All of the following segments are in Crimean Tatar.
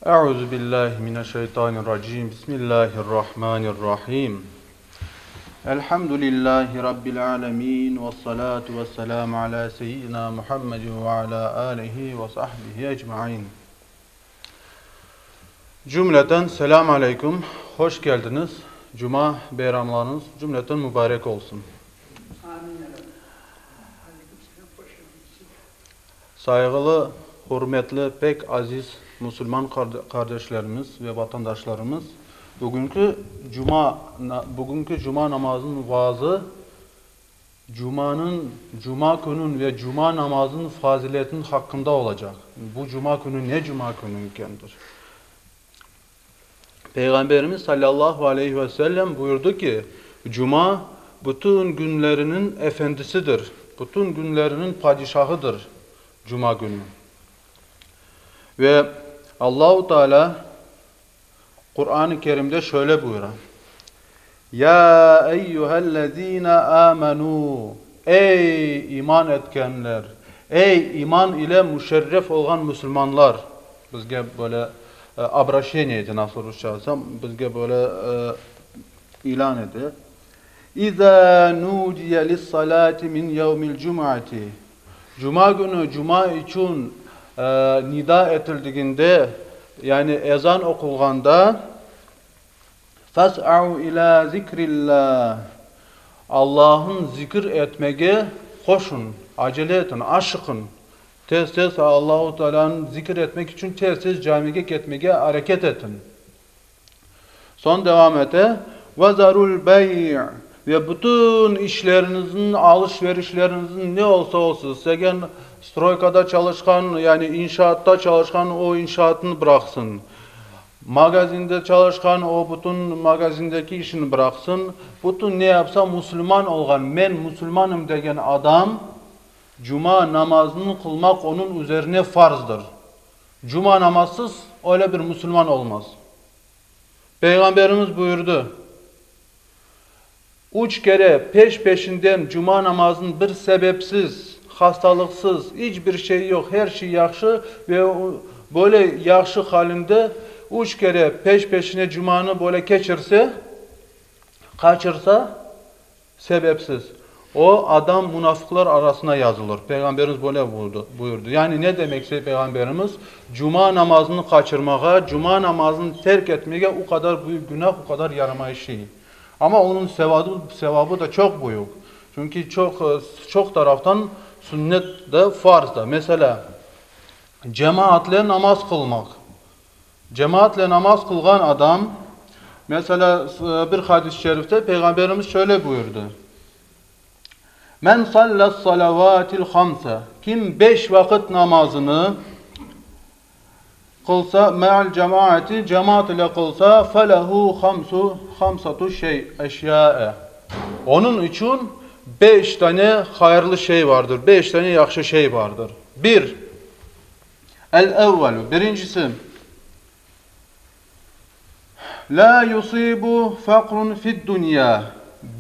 Euzu billahi mineşşeytanirracim. Bismillahirrahmanirrahim. Elhamdülillahi rabbil alamin ve salatu vesselamu ala seyyidina Muhammedin ve ala alihi ve sahbihi ecmaîn. Cümleten selam aleyküm. Hoş geldiniz. Cuma beyramlarınız cümleten mübarek olsun. Sayğılı, hürmetli, pek aziz musulman qardeşlerimiz ve vatandaşlarımız, bugünki cuma, bugünki cuma namazınıñ vaazı Cumanıñ, cuma künüñ ve cuma namazınıñ faziletiniñ haqqında olacaq. Bu cuma künü ne cuma künü ekendir? Peyğamberimiz salâllahu aleyhi ve sellem buyurdı ki, Cuma, bütün künleriniñ efendisidir, bütün künleriniñ padişahıdır cuma künü. Ve Allahu Teala Quran-ı Kerimde şöyle buyura, Ya eyyühellezîne âmenû, Ey iman etkenler, ey iman ile müşerref olğan musulmanlar, bizge böyle obraşeniye ete, nasıl rusça aytsam, bizge böyle ilân ete, İzâ nudiye lis-salâti min yevmil cum'ati, Cuma künü cuma içün nida etildiginde, yani ezan oqulğanda, Fes'au ilâ zikrillâh, Allah'ın zikir etmege qoşun, acele etin, aşıqın. Tez-tez Allahu Tealânı zikir etmek içün tez-tez camige ketmege areket etin. Soñ devam ete, Vezerul bey' ve bütün işleriñizniñ, alış-verişleriñizniñ ne olsa olsun, istegen stroykada çalışqan, yani inşaatta çalışqan o inşaatını bıraqsın, magazinde çalışqan o bütün magazindeki işini bıraqsın, bütün ne yapsa musulman olğan, men musulmanım degen adam, cuma namazını qılmaq onıñ üzerine farzdır. Cuma namazsız öyle bir musulman olmaz. Peyğamberimiz buyurdı, Üç kere peş-peşinden cuma namazını bir sebepsiz, hastalıqsız, iç bir şey yoq, her şey yahşı ve böyle yahşı halinde üç kere peş-peşine cumanı böyle keçirse, qaçırsa, Sebepsiz. O adam munafıqlar arasına yazılır. Peyğamberimiz böyle buyurdı. Yani ne demek istey Peyğamberimiz? Cuma namazını qaçırmağa, cuma namazını terk etmege o qadar büyük günah, o qadar yaramay şey. Amma onıñ sevabı da çoq büyük. Çünki çoq, çoq taraftan sünnet de, farz da. Meselâ, cemaatle namaz qılmaq. Cemaatle namaz qılğan adam, meselâ, bir hadis-i şerifte Peyğamberimiz şöyle buyurdı, Men sallas-salavatil hamse, kim beş vaqıt namazını qılsa, me'al cemaati, cemaat ile qılsa, felehu hamsu, hamsatu şey, eşya'e, onıñ içün beş tane hayırlı şey vardır, beş tane yahşı şey vardır. Bir. El-evvelu, birincisi, Lâ yusibu faqrun fid-dünya,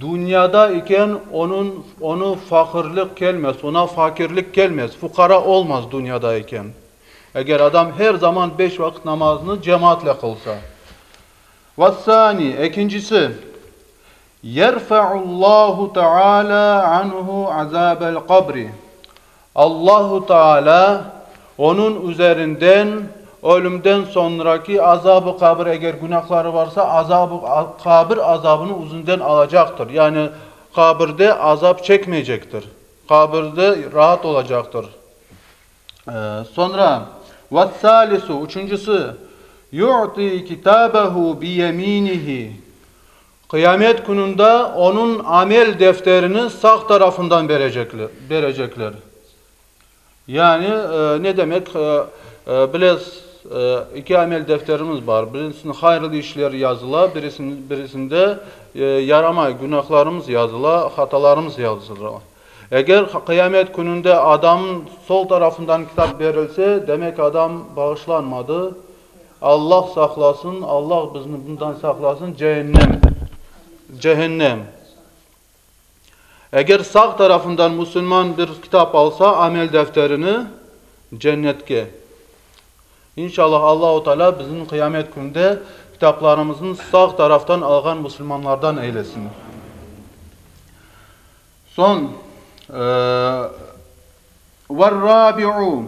dünyada iken onıñ, onı faqırlıq kelmez, ona fakirlik kelmez, fuqara olmaz dünyada iken. Eger adam her zaman beş vaqıt namazını cemaatle qılsa. Ve-sâni, ekincisi, Yerfe'ullahu Teâlâ anhu azâbel qabri, Allahu Teâlâ onıñ üzerinden ölümden soñraki azabı qabir, eger günahları varsa, azabı qabir azabını üzünden alacaqtır. Yani qabirde azap çekmeycektir. Qabirde raat olacaqtır. Soñra, Ve-sâlisu, üçüncisi, Yu'ti kitâbehu biyemînihi, Qıyamet kününde onıñ amel defterini sağ tarafından berecekler. Yani, ne demek, bilesiz, iki amel defterimiz bar. Birisinde hayırlı işler yazıla, birisinde yaramay günahlarımız yazıla, hatalarımız yazıla. Eger qıyamet kününde adamnıñ sol tarafından kitap berilse, demek adam bağışlanmadı, Allah saqlasın, Allah bizni bundan saqlasın, cehennem, cehennem. Eger sağ tarafından musulman bir kitap alsa, amel defterini, cennetke. İnşallah Allahu Teala bizni qıyamet künde kitaplarımıznı sağ taraftan alğan musulmanlardan eylesin. Soñ, Ve'r-rabi'u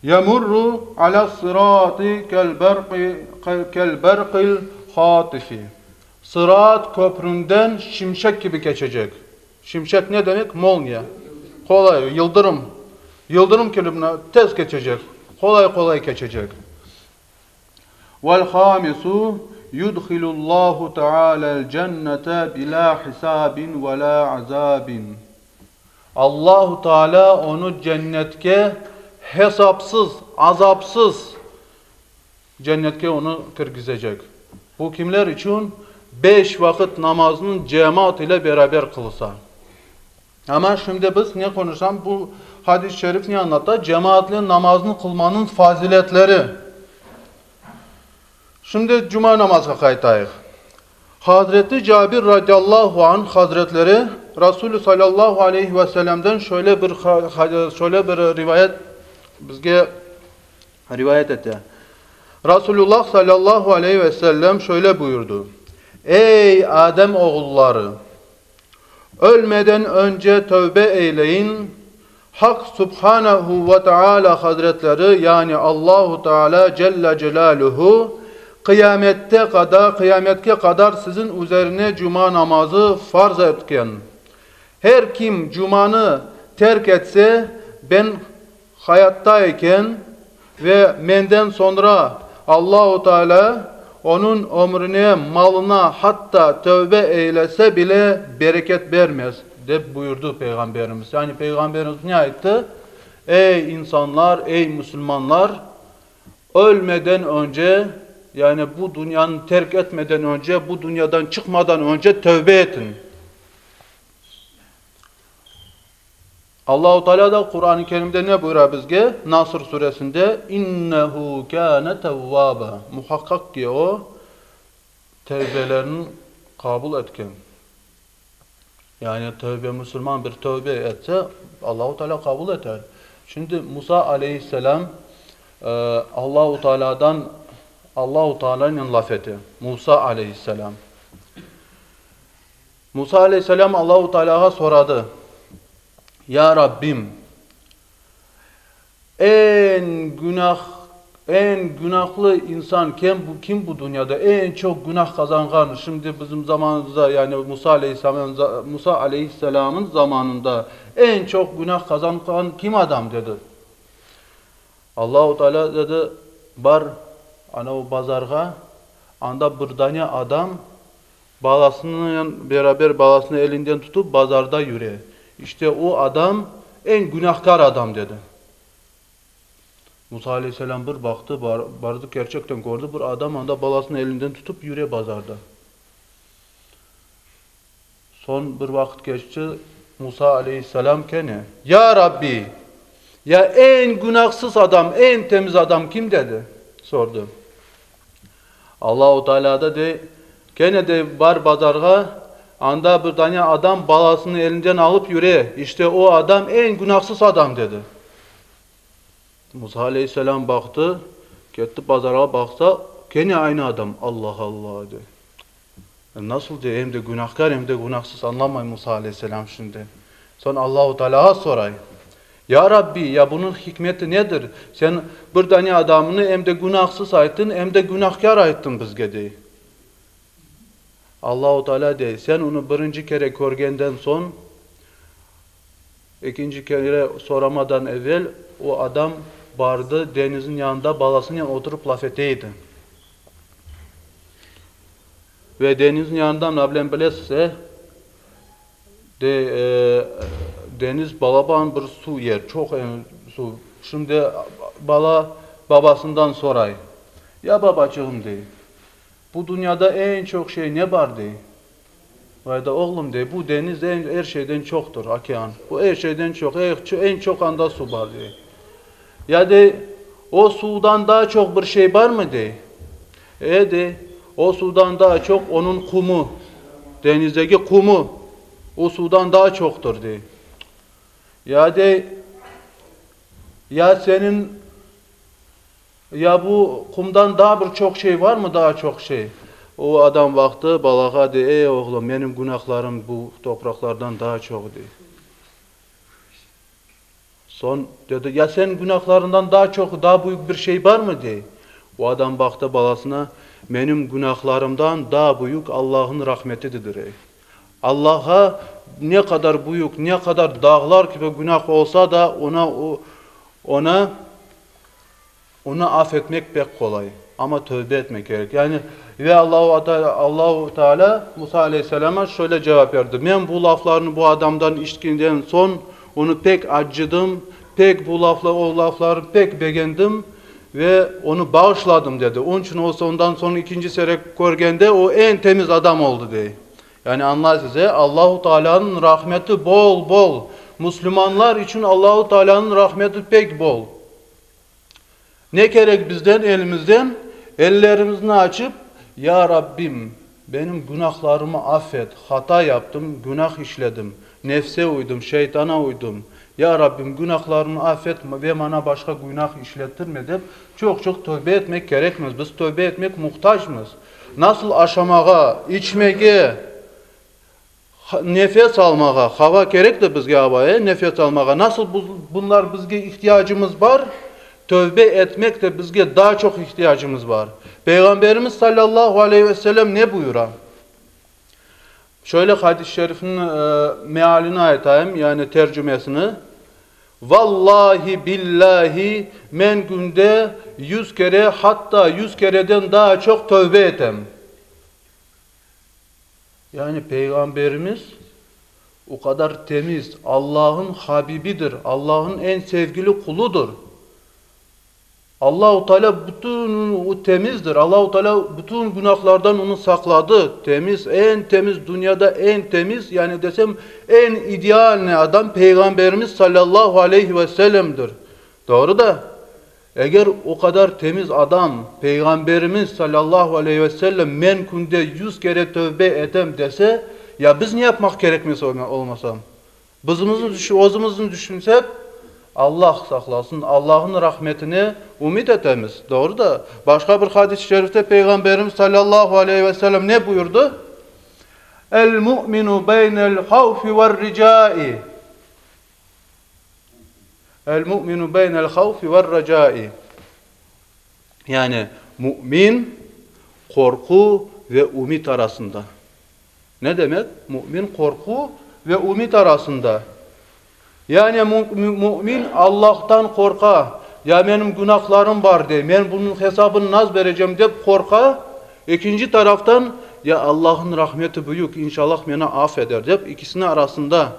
yemurru alas-sırati kel-berqil hatifi. Sırat köpründen şimşek kibi keçecek. Şimşek ne demek? Molniya. Qolay, yıldırım. Yıldırım kibi tez keçecek. Qolay-qolay keçecek. Vel-hamisu yudhilullahu teala'l cennete bila hisabin ve la azabin. Allahu Teala onı cennetke hesapsız, azapsız cennetke onı kirgizecek. Bu kimler içün? Beş vaqıt namaznı cemaat ile beraber qılsa. Amma şimdi biz ne qonuşam, bu hadis-i şerif ne añlata? Cemaatle namaznı qılmanıñ faziletleri. Şimdi cuma namazğa qaytayıq. Hazreti Cabir radiyallahu anh hazretleri Rasulü sallallahu aleyhi ve sellemden şöyle bir şöyle bir rivayet bizge rivayet ete. Rasulullah sallallahu aleyhi ve sellem şöyle buyurdu. Ey Adem oğulları! Ölmeden önce tövbe eyleyin, Haq Subhanehu ve Teala Hazretleri, yani Allahu Teala Celle Celaluhu, qıyamette qadar, qıyametke qadar siziñ üzerine cuma namazı farz etken. Her kim cumanı terk etse, ben hayatta eken ve menden soñra Allahu Teala onıñ ömrüne, malına, hatta tövbe eylese bile bereket bermez, dep buyurdı Peyğamberimiz. Yani Peyğamberimiz ne ayttı? Ey insanlar, ey musulmanlar, ölmeden önce, yani bu dünyanı terk etmeden önce, bu dünyadan çıqmadan önce tövbe etiñ. Allahu Teala da Quran-ı Kerimde ne buyura bizge? Nasr suresinde, İnnehu kâne tevvâba. Muhaqqaq ki, O, tevbelerini qabul etken. Yani tövbe, musulman bir tövbe etse, Allahu Teala qabul eter. Şimdi Musa aleyhisselam Allahu Teala'dan Allahu Teala'nen laf ete. Musa aleyhisselam. Musa aleyhisselâm Allahu Tealâğa soradı, Ya Rabbim, eñ günah, eñ günahlı insan kim, kim bu dünyada, eñ çoq günah qazanğan, şimdi bizim zamanımızda, yani Musa aleyhisselâm, Musa aleyhisselâmıñ zamanında eñ çoq günah qazanğan kim adam? dedi. Allahu Tealâ dedi, Bar, ana o bazarğa, anda bir dane adam Balasınen beraber balasını elinden tutıp bazarda yüre. İşte o adam eñ günahkâr adam, dedi. Musa aleyhisselâm bir baqtı, bardı, kerçekten kördi, bir adam anda balasını elinden tutıp yüre bazarda. Soñ bir vaqıt keçti, Musa aleyhisselâm kene, Ya Rabbi, ya eñ günahsız adam, eñ temiz adam kim? dedi, sordı. Allahu Teala da dey, Kene de bar bazarğa, anda bir dane adam balasını elinden alıp yüre, işte o adam eñ günahsız adam, dedi. Musa aleyhisselam baqtı, ketti bazarğa, baqsa, kene aynı adam. Allah, Allah, dey. Nasıl dey, em de günahkâr, em de günahsız, añlamay Musa aleyhisselam şimdi. Soñ Allahu Tealağa soray, Ya Rabbi, ya bunıñ hikmeti nedir? Sen bir dane adamnı em de günahsız ayttıñ, em de günahkâr ayttıñ bizge, dey. Allahu Teala dey, Sen onı birinci kere körgenden soñ, ekinci kere soramadan evel o adam bardı, deñizniñ yanında balasınen oturıp laf ete edi. Ve deñizniñ yanında, mına bilem bilesiz, e? De, deñiz balaban bir suv yer, çoq suv. Şimdi bala babasından soray, Ya, babaçığım, dey, bu dünyada eñ çoq şey ne bar, dey. Vay da, oğlum, dey, bu deñiz eñ er şeyden çoqtır, okean. Bu er şeyden çoq, eñ çoq anda suv bar, dey. Ya, dey, o suvdan daa çoq bir şey barmı, dey. E, dey, o suvdan daa çoq onıñ qumu, deñizdeki qumu, o suvdan daa çoqtır, dey. Ya, dey, ya seniñ. Ya bu qumdan daa bir çoq şey varmı, daa çoq şey? O adam baqtı balağa, dey, Ey, oğlum, menim günahlarım bu topraqlardan daa çoq, dey. Soñ dedi, Ya seniñ günahlarıñdan daa çoq, daa büyük bir şey barmı? dey. O adam baqtı balasına, Menim günahlarımdan daa büyük Allahnıñ rahmetidir, dey. Allahğa ne qadar büyük, ne qadar dağlar kibi günah olsa da, ona, ona, onı af etmek pek qolay. Amma tövbe etmek kerek. Yani, ve Allahu Teala Musa aleyhisselâma şöyle cevap berdi, Men bu laflarnı bu adamdan işitkenden soñ, onı pek accıdım, pek bu laflar, o laflarını pek begendim ve onı bağışladım, dedi. Onıñ içün o, ondan soñ ikinci sere körgende, o eñ temiz adam oldı, dey. Yani añlaysız, e, Allahu Taalânıñ rahmeti bol-bol. Müslümanlar içün Allahu Taalânıñ rahmeti pek bol. Ne kerek bizden, elimizden? Ellerimizni açıp, Ya Rabbim, benim günahlarımı affet, hata yaptım, günah işledim, nefse uydım, şeytana uydım. Ya Rabbim, günahlarımı affet ve maña başqa günah işlettirme, dep, çoq-çoq tövbe etmek kerekmiz. Biz tövbe etmek muhtacmız. Nasıl aşamağa, içmege, nefes almağa, hava kerek de bizge ava, e, nefes almağa, nasıl bunlar bizge ihtiyacımız bar, tövbe etmek de bizge daa çoq ihtiyacımız bar. Peyğamberimiz salâllahu aleyhi ve sellem ne buyura? Şöyle hadis-i şerifniñ mealini aytayım, yani tercümesini. Vallahi, billahi, men künde yuz kere, hatta yuz kereden daa çoq tövbe etem. Yani Peyğamberimiz o qadar temiz, Allah'ın habibidir, Allah'ın eñ sevgili quludır. Allahu Teala bütün o temizdir. Allahu Teala bütün günahlardan onı saqladı. Temiz, eñ temiz, dünyada eñ temiz, yani desem, eñ idealnıy adam Peyğamberimiz salâllahu aleyhi ve sellemdir. Doğru da? Eger o qadar temiz adam, Peyğamberimiz salâllahu aleyhi ve sellem men künde yuz kere tövbe etem dese, ya biz ne yapmaq kerekmiz olmasa? Bizimizni özümizni düşünsek, Allah saqlasın, Allahnıñ rahmetine ümüt etemiz. Doğru da, başqa bir hadis-i şerifte Peyğamberimiz salâllahu aleyhi ve sellem ne buyurdı? El-mu'minu beynel havfi ve'r-ricai. El-mu'minu beynel havfi ve'r-racai. Yani, mümin qorqu ve ümüt arasında. Ne demek? Mümin qorqu ve ümit arasında. Yani mümin Allahtan qorqa, ya menim günahlarım bar dey, men bunıñ hesabını naz berecem dep qorqa, ekinci taraftan, ya Allahnıñ rahmeti büyük, inşallah meni af eder dep, ikisiniñ arasında.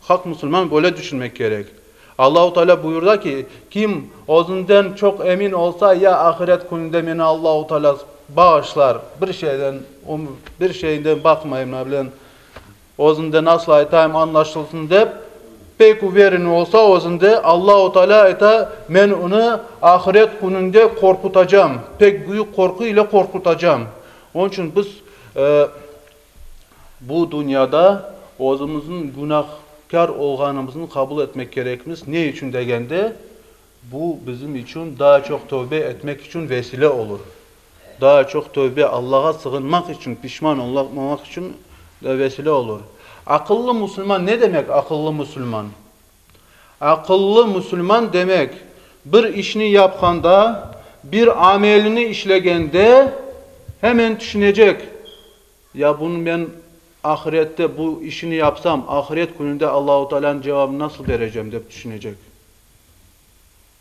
Haq musulman böyle düşünmek kerek. Allahu Teala buyurda ki, kim özünden çoq emin olsa, ya ahiret kününde meni Allahu Teala bağışlar, bir şeyden, bir şeyden baqmayım, ne bileyim, özünden nasıl aytayım, añlaşılsın dep, pek uverin olsa özünde, Allahu Teala ayta, men onı ahiret kününde qorqutacam, pek büyük qorqu ile qorqutacam. Onıñ içün biz Bu dünyada özümizniñ günahkâr olğanımıznı qabul etmek kerekmiz. Ne içün degende, bu bizim içün daa çoq tövbe etmek içün vesile olur. Daa çoq tövbe, Allağa sığınmaq içün, pişman olmaq içün vesile olur. Aqıllı musulman ne demek aqıllı musulman? Aqıllı musulman demek, bir işni yapqanda, bir amelini işlegende hemen tüşünecek, Ya bunı men ahirette bu işini yapsam, ahiret kününde Allahu Tealânıñ cevabını nasıl berecem, dep tüşünecek.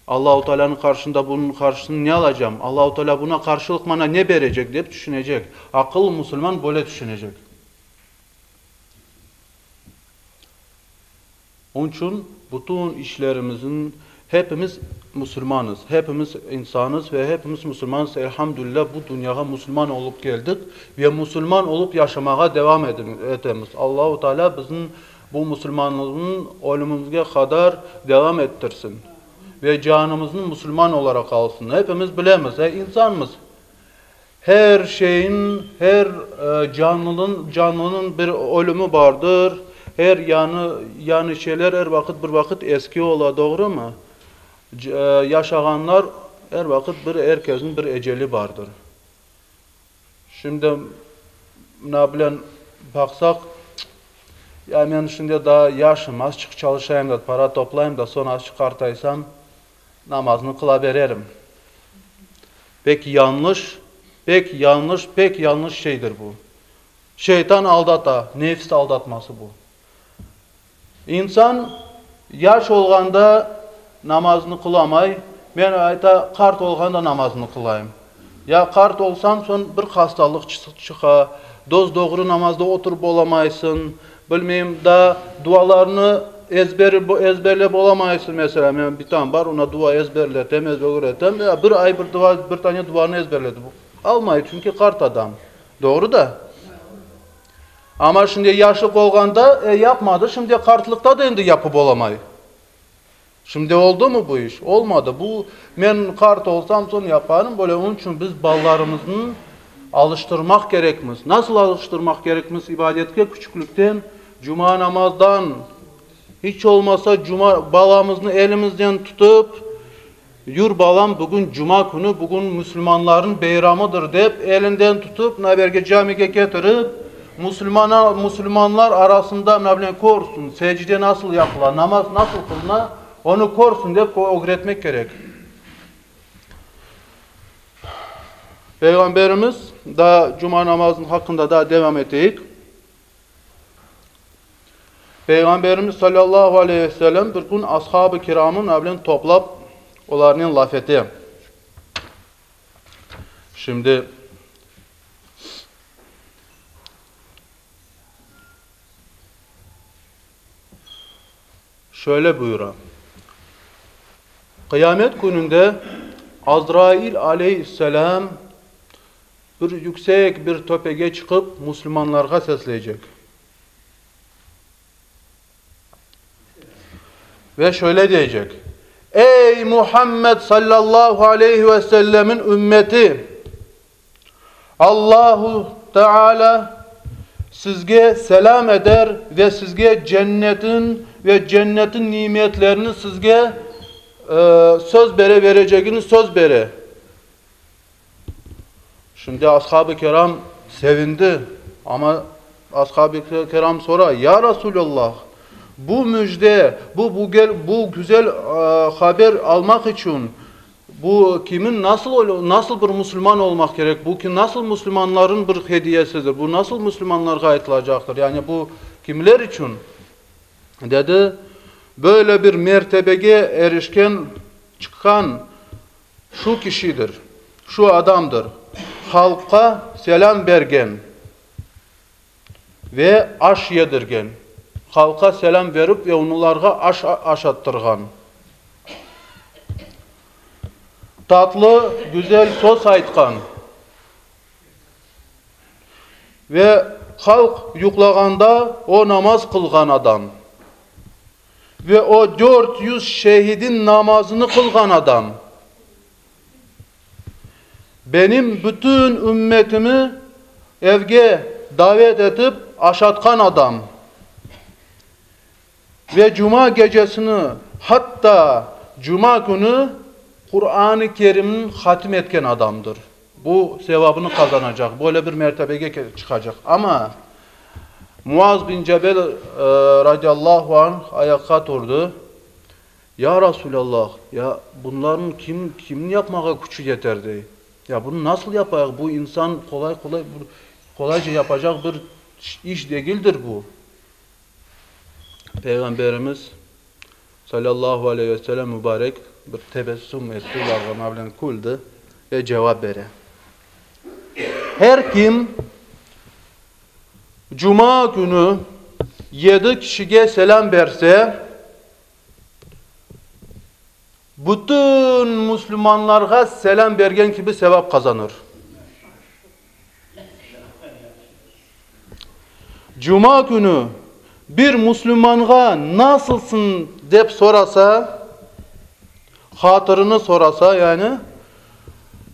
Allahu Tealânıñ qarşında bunıñ qarşısını ne alacam, Allahu Tealâ buna qarşılıq mana ne berecek, dep tüşünecek. Aqıllı musulman böyle tüşünecek. Onıñ içün bütün işlerimizniñ, hepimiz musulmanız, hepimiz insanız ve hepimiz musulmanız, elhamdülilâ, bu dünyağa musulman olıp keldik ve musulman olıp yaşamağa devam etemiz. Allahu Teala bizni bu musulmanlığımıznı ölümimizge qadar devam ettirsin ve canımıznı musulman olaraq alsın. Hepimiz bilemiz, e, insanmız. Her şeyin, her canlınıñ, canlınıñ bir ölümi bardır. Her yañı, yañı şeyler er vaqıt bir vaqıt eski ola, doğrumı? Yaşağanlar. Er vaqıt bir er kesniñ bir eceli bardır. Şimdi mına bilen baqsaq, ya men şimdi daa yaşım, azçıq çalışayım da, para toplayım da, soñ azçıq qartaysam, namaznı qıla bererim. Pek yañlış, pek yañlış, pek yañlış şeydir bu. Şeytan aldata, nefis aldatması bu. İnsan yaş olğanda namaznı qılamay, men ayta, qart olğanda namaznı qılayım. Ya qart olsañ, soñ bir hastalıq çıqa, dos-doğru namazda oturıp olamaysıñ, bilmeyim, daa dualarnı ezber ezberlep olamaysıñ, meselâ, menim bitam bar, oña dua ezberletem, ezberletem, ya bir ay bir dua, bir tane duanı ezberledi. Almay, çünki qart adam. Doğru da? Amma şimdi yaşlıq olğanda e, yapmadı, şimdi qartlıqta da endi yapıp olamay. Şimdi oldumı bu iş? Olmadı. Bu, men qart olsam soñ yaparım, böyle, onıñ içün biz balalarımıznı alıştırmaq kerekmiz. Nasıl alıştırmaq kerekmiz ibadetke? Küçüklikten, cuma namazdan, iç olmasa cuma balamıznı elimizden tutıp, Yür, balam, bugün cuma künü, bugün musulmanlarnıñ beyramıdır, dep, elinden tutıp, naberge camige ketirip, musulmana, musulmanlar arasında, mına körsün, secde nasıl yapıla, namaz nasıl qılına, onı körsün, dep ögretmek kerek. Peyğamberimiz, daa cuma namazınıñ haqqında daa devam eteyik. Peyğamberimiz salâllahu aleyhi ve sellem bir kün ashab-ı kiramı bilen toplap, olarnen laf ete. Şimdi şöyle buyura. Qıyamet kününde Azrail aleyhisselâm bir yüksek bir töpege çıqıp musulmanlarğa sesleycek. Ve şöyle diyecek, Ey Muhammed sallallahu aleyhi ve sellemin ümmeti! Allahu Teala sizge selam eder ve sizge cennetin ve cennetin nimetlerini sizge söz bere, verecegini söz bere. Şimdi ashab-ı kiram sevindi, amma ashab-ı kiram sora, Ya Resulallah, bu müjde, bu bu güzel haber almaq içün bu kimin nasıl nasıl bir musulman olmaq kerek, bu nasıl musulmanların bir hediyesidir, bu nasıl musulmanlarğa aytılacaqtır, yani bu kimler içün? Dedi, böyle bir mertebege erişken, çıqqan Şu kişidir, şu adamdır, halqqa selâm bergen ve aş yedirgen, halqqa selâm berip ve onularğa aş aşattırğan, tatlı, güzel söz aytqan ve halq yuqlağanda o namaz qılğan adam. Ve o 400 şehidin namazını qılğan adam, benim bütün ümmetimi evge davet etip aşatqan adam ve cuma gecesini, hatta cuma künü Quran-ı Kerimni hatim etken adamdır. Bu sevabını qazanacaq, böyle bir mertebege çıqacaq. Amma Muaz bin Cebel radiyallahu anh ayaqqa turdı, Ya Rasulallah, ya bunlarnıñ kim, kimniñ yapmağa küçü yeter, dey. Ya bunı nasıl yapayıq, bu insan qolay-qolay, qolayca yapacaq bir iş degildir bu. Peyğamberimiz, salâllahu aleyhi ve sellem, mübarek bir tebessüm etti, lağına bilen küldi ve cevap bere. Her kim cuma künü yedi kişige selâm berse, bütün müslümanlarğa selâm bergen kibi sevap qazanır. Cuma künü bir müslümanğa nasılsıñ dep sorasa, hatırını sorasa, yani,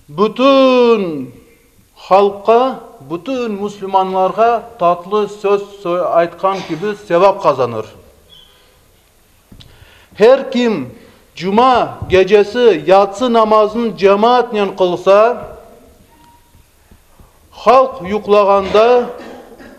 bütün halqqa, bütün müslümanlarğa tatlı söz aytqan kibi sevap qazanır. Her kim. Cuma gecesi yatsı namazını cemaatnen qılsa, halq yuqlağanda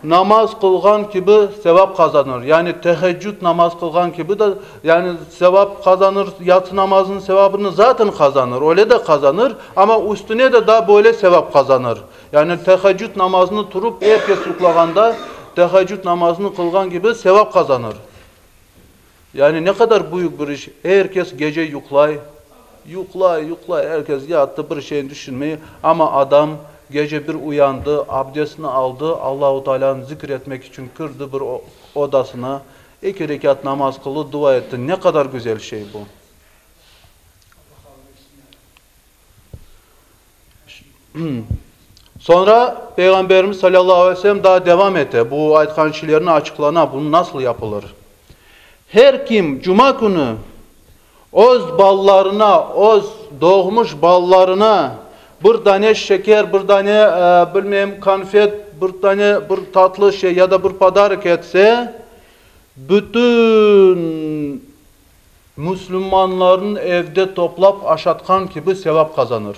namaz qılğan kibi sevap qazanır. Yani teheccüd namaz qılğan kibi de, yani sevap qazanır, yatsı namazınıñ sevabını zaten qazanır, öyle de qazanır, amma üstüne de daa böyle sevap qazanır. Yani teheccüd namazını turıp, er kes yuqlağanda teheccüd namazını qılğan kibi sevap qazanır. Yani ne qadar büyük bir iş, er kes gece yuqlay, yuqlay, yuqlay, er kes yattı, bir şeyni tüşünmey, amma adam gece bir uyandı, abdestini aldı, Allahu Tealânı zikr etmek içün kirdi bir odasına, eki rekat namaz qıldı, dua etti. Ne qadar güzel şey bu! Soñra Peyğamberimiz salâllahu aleyhi ve sellem daa devam ete, bu aytqan şeylerni açıqlana, bu nasıl yapılır. Her kim cuma künü öz balalarına, öz doğmuş balalarına bir dane şeker, bir dane, bilmeyim, konfet, bir dane bir tatlı şey ya da bir podarok etse, bütün Müslümanlarnı evde toplap aşatqan kibi sevap qazanır.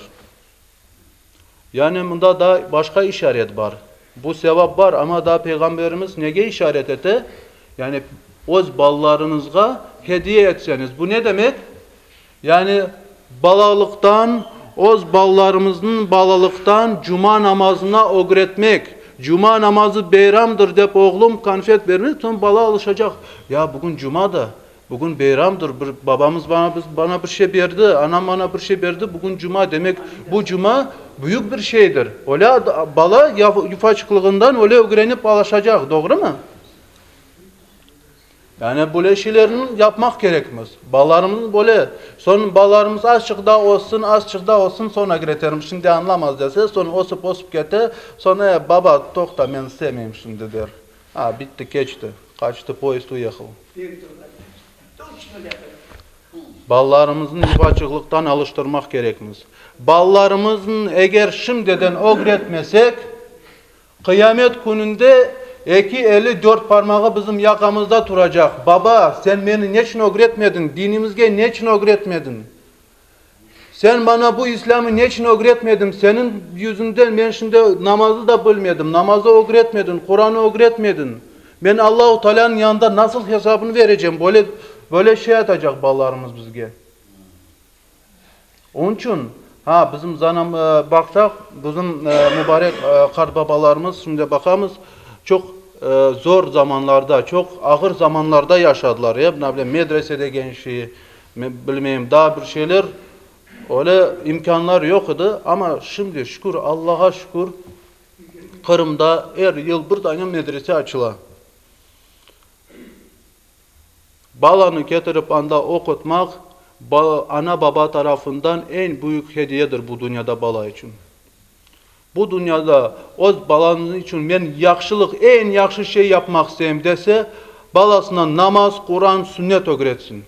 Yani mında da başqa işaret bar. Bu sevap bar, amma daa Peyğamberimiz nege işaret ete? Yani öz balalarıñızğa hediye etseñiz. Bu ne demek? Yani balalıqtan, öz balalarımıznıñ balalıqtan cuma namazına ögretmek. Cuma namazı beyramdır dep oğlum konfet bermez, soñ bala alışacaq. Ya bugün cuma da, Bugün beyramdır, bir babamız bana bana bir şey berdi, anam bana bir şey berdi, bugün cuma, demek, bu cuma büyük bir şeydir. Öyle bala yufaçıqlığından öyle ögrenip alışacaq, doğrumı? Yani böyle şeylerni yapmaq kerekmiz. Balalarımıznı böyle, soñ balalarımız azçıq daa össün, azçıq daa össün, soñ ögretermiz, şimdi añlamaz dese, soñ ösip, ösip kete, soñ, e, baba, toqta, men istemeyim şimdi der. A, bitti, keçti, qaçtı, poyezd uyehal. Balalarımıznı yuvaçıqlıqtan alıştırmaq kerekmiz. Balalarımıznı eger şimdiden ögretmesek, qıyamet kününde eki eli, dört parmağı bizim yaqamızda turacaq, Baba, sen meni neçün ögretmediñ, dinimizge neçün ögretmediñ? Sen bana bu İslâmı neçün ögretmediñ? Seniñ yüzünden men şimdi namazı da bilmedim. Namazı ögretmediñ, Quranı ögretmediñ. Men Allahu Tealânıñ yanında nasıl hesabını verecem? Böyle, böyle şey aytacaq balalarımız bizge. Onıñ içün, ha, bizim zanam, baqsaq, bizim mübarek qartbabalarımız, şimdi baqamız, çoq zor zamanlarda, çoq ağır zamanlarda yaşadılar. Ya, ne bileyim, medrese degen şey, Men bilmeyim, daa bir şeyler, öyle imkânlar yoq edi, amma şimdi, şükür, Allağa şükür, Qırımda er yıl bir dane medrese açıla. Balanı ketirip anda oqutmaq, ana-baba tarafından eñ büyük hediyedir bu dünyada bala içün. Bu dünyada öz balañız içün men yahşılıq, eñ yahşı şey yapmaq isteyim dese, balasına namaz, Quran, sünnet ögretsin.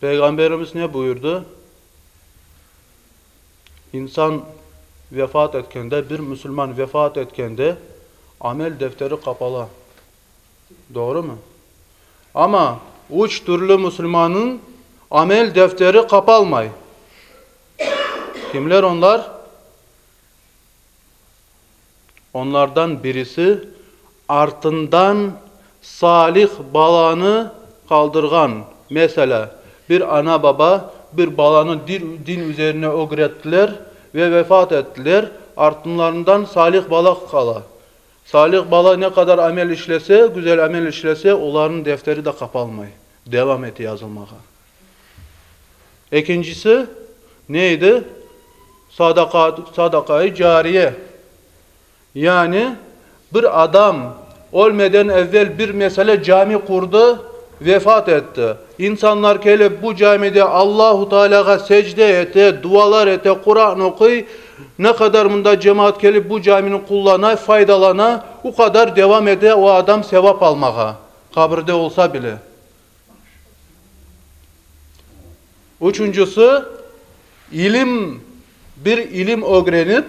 Peyğamberimiz ne buyurdı? İnsan vefat etkende, bir musulman vefat etkende, amel defteri qapala. Doğrumı? Amma üç türlü musulmannıñ amel defteri qapalmay. Kimler onlar? Onlardan birisi, artından salih balanı qaldırğan. Meselâ, bir ana-baba bir balanı din üzerine ögrettiler ve vefat ettiler, artınlarından salih bala qala. Salih bala ne qadar amel işlese, güzel amel işlese, olarnıñ defteri de qapalmay, devam ete yazılmağa. Ekincisi ne edi? Sadaqa, sadaqayı cariye. Yani, bir adam ölmeden evvel bir mesele cami qurdı, vefat etti. İnsanlar kelip bu camide Allahu Tealâğa secde ete, dualar ete, Quran oquy. Ne qadar mında cemaat kelip bu camini qullana, faydalana, o qadar devam ete o adam sevap almağa, qabirde olsa bile. Üçüncisi, ilim, bir ilim ögrenip,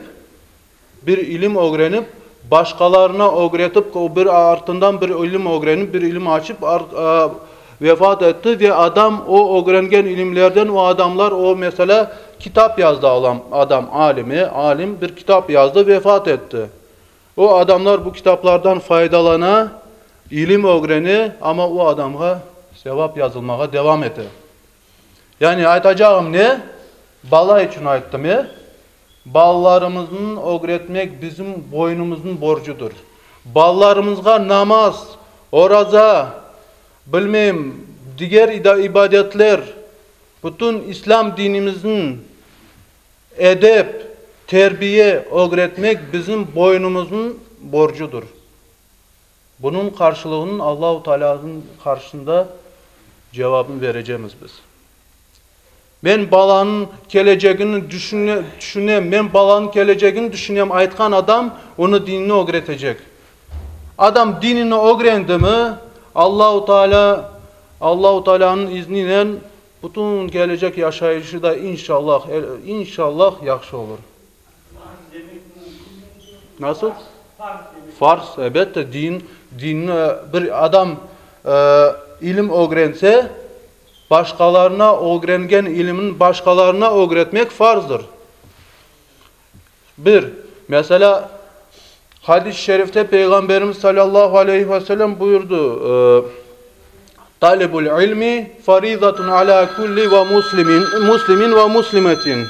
bir ilim ögrenip, Başqalarına ögretip, bir artından bir ilim ögrenip, bir ilim açıp vefat etti ve adam o ögrengen ilimlerden o adamlar, o, meselâ, kitap yazdı adam, alimi, alim bir kitap yazdı, vefat etti. O adamlar bu kitaplardan faydalana, ilim ögrene, amma o adamğa sevap yazılmağa devam ete. Yani aytacağım ne? Bala içün ayttım, e? Balalarımıznı ögretmek bizim boynumıznıñ borcudır. Balalarımızğa namaz, oraza, bilmeyim, diger ibadetler, bütün İslâm dinimizniñ edep, terbiye ögretmek bizim boynumıznıñ borcudır. Bunıñ qarşılığını Allahu Taalânıñ qarşısında cevabını berecemiz biz. Men balanıñ kelecegini tüşünem, men balanıñ kelecegini tüşünem aytqan adam onı dinini ögretecek. Adam dinini ögrendimi, Allahu Taalâ, Allahu Taalânıñ izninen bütün kelecek yaşayışı da inşallah, inşallah yahşı olur. Nasıl? Farz, elbette, din, dinni bir adam ilim ögrense, başqalarına ögrengen ilimini başqalarına ögretmek farzdır. Bir, meselâ, hadis-i şerifte Peyğamberimiz salâllahu aleyhi ve sellem buyurdı, Talebul ilmi farizatun alâ kulli ve muslimin, muslimin ve muslimetin.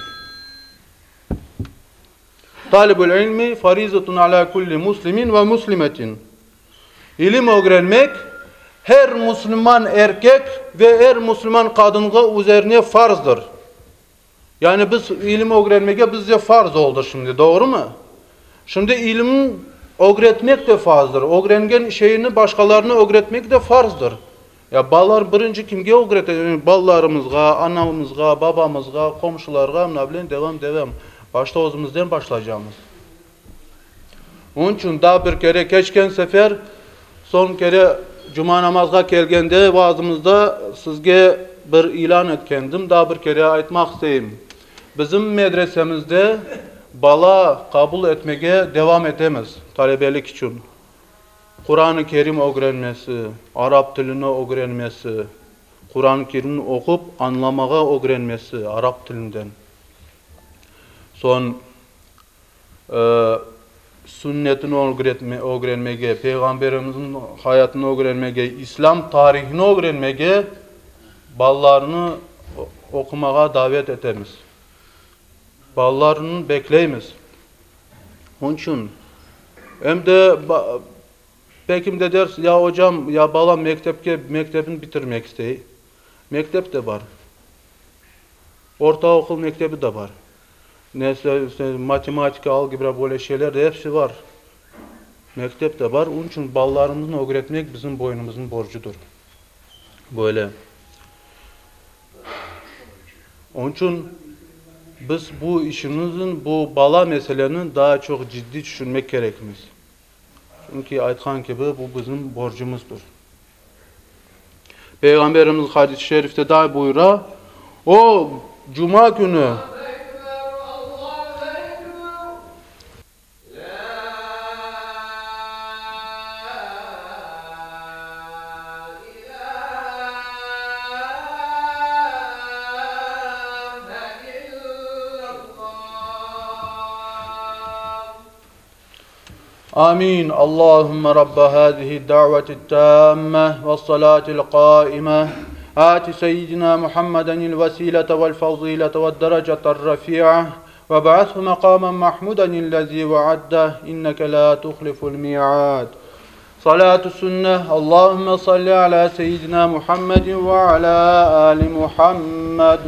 Talebul ilmi farizatun alâ kulli muslimin ve muslimetin. İlim ögrenmek her musulman erkek ve her musulman qadınğa üzerine farzdır. Yani biz ilim ögrenmege bizde farz oldı şimdi, doğrumı? Şimdi ilim ögretmek de farzdır. Ögrengen şeyini başqalarına ögretmek de farzdır. Ya balalar birinci kimge ögrete? Balalarımızğa, anamızğa, babamızğa, qomşularğa, mına bilen devam, devam. Başta özümizden başlaycamız. Onıñ içün daa bir kere keçken sefer, soñ kere cuma namazğa kelgende vaazımızda sizge bir ilân etkendim, daa bir kere aytmaq isteyim. Bizim medresemizde bala qabul etmege devam etemiz talebelik içün. Quran-ı Kerim ögrenmesi, arap tilini ögrenmesi, Quran-ı Kerimni oqup añlamağa ögrenmesi arap tilinden. Soñ sünnetini ögrenmege, Peyğamberimizniñ hayatını ögrenmege, İslâm tarihini ögrenmege balalarnı oqumağa davet etemiz. Balalarnı bekleymiz. Onıñ içün em de belki de dersiz, ya ocam, ya balam mektepke, mektebini bitirmek istey. Mektep de bar. Ortaokul mektebi de bar. Neyse, matematika, algebra böyle şeyler de episi bar. Mektep de bar. Onıñ içün balalarımıznı ögretmek bizim boynumıznıñ borcudır. Böyle. Onıñ içün biz bu işimizniñ, bu bala meseleni daa çoq ciddiy tüşünmek kerekmiz. Çünki aytqan kibi, bu bizim borcumızdır. Peyğamberimiz hadis-i şerifte daa buyura, O, cuma künü, Amin. Allahümme Rabbe hâzihi da'veti tâmme ve salâtil kâime. Âti seyyidina Muhammedenil vesilete vel fazilete ve dereceter refi'a ve ba'athu makamen mahmudenillezî ve'adde inneke lâ tuhliful mi'ad. Salâtu sünne. Allahümme salli alâ seyyidina Muhammedin ve alâ âli Muhammed.